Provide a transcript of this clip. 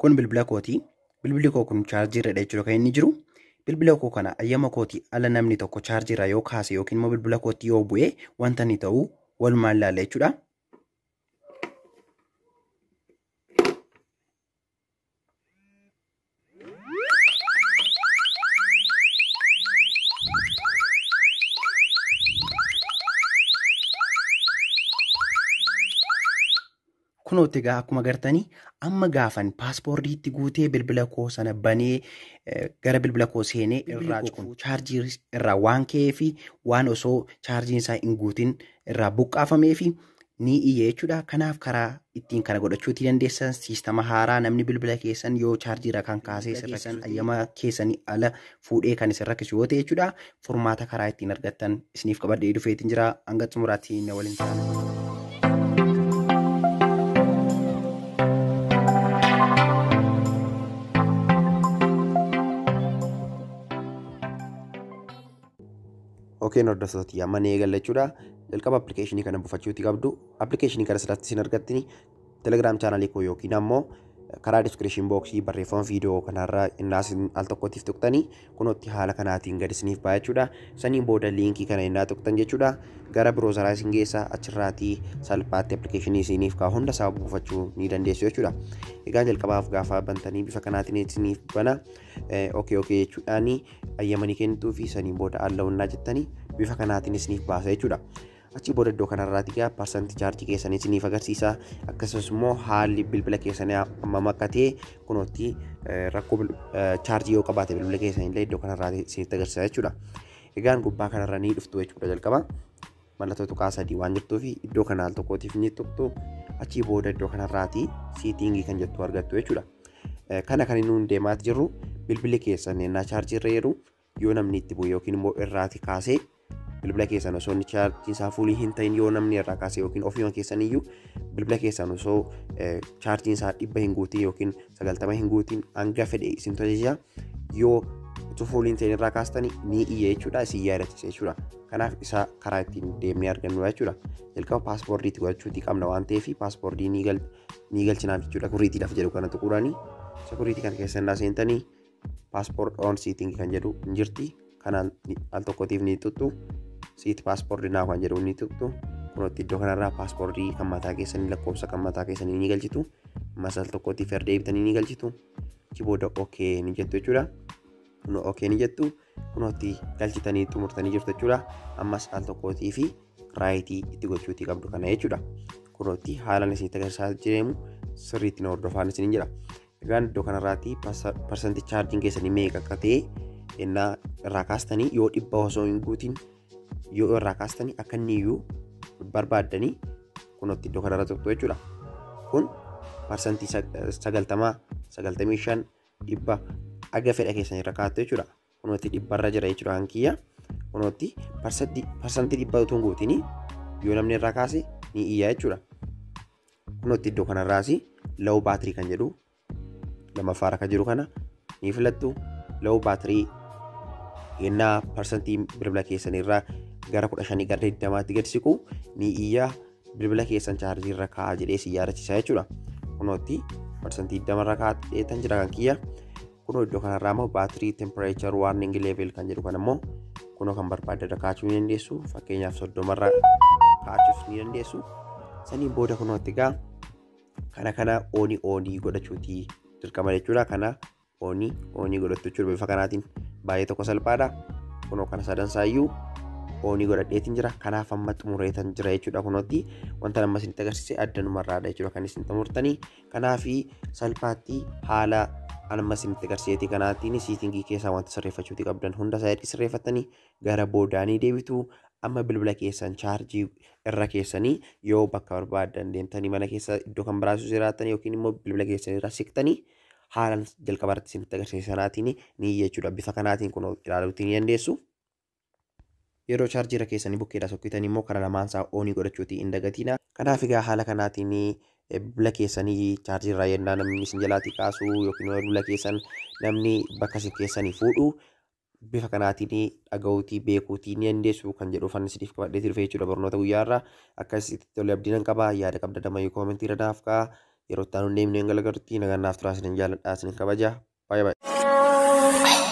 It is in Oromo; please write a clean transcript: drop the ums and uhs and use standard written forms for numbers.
Kun bilbila kooti. Bilbilli koo kun chaarjii irradha jechuudha kan inni jiru. Bilbila koo kana ayyama kootii ala namni tokko chaarjii irraa yoo kaase yookiin immoo bilbila kootti yoo bu'e wanta inni ta'u walumaan ilaalla jechuudha. Kunootti egaa akkuma agartanii amma gaafan paaspoortiitti guutee bilbila koo sana banee gara bilbila koo seenee irraa kun chaarjii irraa waan ka'ee fi waan osoo chaarjiin isaa hin guutin irraa buqqaafamee fi ni iyya jechuudha. Kanaaf karaa ittiin kana godhachuutii dandeessan siistama haaraa namni bilbila keessan yoo chaarjii irraa kan kaasee isin rakkisu ayyama keessanii ala fuudhee kan isin rakkisu yoo ta'e jechuudha. Furmaata karaa ittiin argattan isiniif qabadhee dhufeetiin jira. Hanga xumuraatti na waliin ta'aa. Okeen hordoftoota amma ni eegalla jechuudha. Jalqaba appilikeeshinii kana buufachuuti qabdu. Appilikeeshinii kana sirratti isin argattini Telegram chaanalii koo yookiin ammoo karaa diskiripshin booksii barreeffama viidiyoo kanarraa innaa isin al tokkottiif tuqxanii kunootti haala kanaatiin gad isiniif ba'a jechuudha. Saniin booda liinkii kana innaa tuqxan jechuudha. Gara biroozaraa isin geessa achirraatii salphaatti appilikeeshinii isiniif kaa'u hunda isaa buufachuu ni dandeessu jechuudha. Egaa jalqabaaf gaafa bantanii bifa kanaatiin isiniif bana okee okee jechuudhaan ayyamanii kennituu fi saniin booda alla'unnaa jettanii bifa kanaatiin isiniif baasa jechuudha. Achi booda iddoo kanarraati egaa parsantii chaarjii keessanii isiniif agarsiisa. Akkasumas immoo haalli bilbila keessanii hammam akka ta'e kunootti rakkoo chaarjii yoo qabaate bilbila keessanii illee iddoo kanarraati isinitti agarsiisa jechuudha. Egaan gubbaa kanarra ni dhuftu jechuudha jalqaba. Mallattoo tuqaa sadii waan jirtuu fi iddoo kana al tokkootiif ni tuqxu. Achii booda iddoo kanarraati siitingii kan jettu argattu jechuudha. Kana kan inni nuun deemaa jirru bilbilli keessan ennaa chaarjii irra jiru yoo namni itti bu'e yookiin immoo irraati kaasee bilbila keessan osoo inni chaarjiin isaa fuulii hin ta'in yoo namni irraa kaase yookiin ofiima keessan iyyuu bilbila keessan osoo chaarjiin isaa 100 hin guutiin yookiin 90 hin guutiin hanga fedhe isin tajaajila yoo utuu fuulii hin ta'in irraa kaastanii ni iyya jechuudha isin yaadachiisa jechuudha. Kanaaf isa karaa ittiin deemnee argannudha jechuudha. Jalqaba paaspoortiitti godhachuutii qabna waan ta'eef paaspoortii ni galchinaaf jechuudha. Kuriitiidhaaf jedhu kana tuquudhaani. Isa kuriitii kana keessa innaa seentanii paaspoort on siiting kan jedhu hin jirti. Kanaan al tokkotiif ni tuqxu. Siit paaspoortii naa kan jedhu ni tuqxu. Kunootti iddoo kanarraa paaspoortii kan mataa keessanii lakkoofsa kan mataa keessanii ni galchitu. Ammas al tokkotiif erga deebitanii ni galchitu. Achi booda okee ni jettu jechuudha. Kunoo okee ni jettu. Kunootti galchitanii xumurtanii jirtu jechuudha. Ammas al tokkootii fi raayitii itti gochuutii qabdu kana jechuudha. Kunootti haalaan isinitti agarsiisaa jireemu sirriitti na hordofaan isiniin jira. Egaan iddoo kanarraatti parsantii chaarjiin keessanii meeqa akka ta'e innaa irraa kaastanii yoo 100 osoo hin guutin yoo irraa kaastanii akka inni iyyuu barbaaddanii kunootti iddoo kanarra tuqxu jechuudha. Kun parsantii 90, 95, 100 aga fedha keessan irra kaa'attu jechuudha. Kunootti 100rra jira jechuudha kan kiyya. Kunootti parsantii 100 utuu hin guutin yoo namni irraa kaase ni iyya jechuudha. Kunootti iddoo kanarraas low baatirii kan jedhu lammaffaarra kan jiru kana ni filattu. Low baatirii yennaa parsantii bilbila keessan irraa gara 15 gara 20tti gad siqu ni iyya bilbila keessan chaarjii irra kaa'aa jedhee si yaadachiisa jechuudha. Kunootti parsantii 20 irra kaa'eetan jira kan kiyya. Kunoo iddoo kanarraa immoo baatirii temperature warning level kan jedhu kan immoo kunoo kan barbaadde irra kaa'achuu ni dandeessu. Fakkeenyaaf 30 irra kaa'achuus ni dandeessu. Saniin booda kunootti egaa kana oonii oonii godhachuutii dirqama jechuudha. Kana oonii oonii godhattu jechuudha. Bifa kanaatiin baay'ee tokko salphaadha. Kunoo kana sadansaayyuu oonii godhadheetiin jira. Kanaaf amma xumureetan jira jechuudha. Kunootti wanta amma isinitti agarsiise addanumarraadha jechuudha kan isin xumurtanii. Kanaaf salphaatti haala amma isinitti agarsiiseeti kanaatiin siitingii keessaa wanta sirreeffachuutii qabdan hunda isaa erga sirreeffattanii gara boodaanii deebitu. Amma bilbila keessan chaarjii irra keessanii yoo bakka barbaaddan deemtanii mana keessa iddoo kan biraas jiraattan yookiin immoo bilbila keessan irra siqtanii haalaan jalqaba irratti isinitti agarsiise sanaatiin ni iyya jechuudha. Bifa kanaatiin kun ilaaluutii ni dandeessu. Yeroo chaarjii irra keessanii bukkeedhaa sokkitanii immoo kana lamaan isaa oonii godhachuutii hin dagatina. Kanaaf egaa haala kanaatiin bilbila keessanii chaarjii irraa yennaa namni isin jalaatii kaasu yookiin immoo bilbila keessan namni bakka isin keessanii fuudhu bifa kanaatiin dhaga'uutii beekuutii ni dandeessu kan jedhu uffanni isiniif qabadheetii dhufe jechuudha barnoota guyyaa irraa. Akka isinitti tole abdii nan qaba. Yaada qabda damayyuu koomentii irra naaf kaa'aa. Yeroo itti aanu deemnee hin galagarutti nagaan naaf turaa, isin jaalladha, isin kabaja. Baay'ee baay'ee.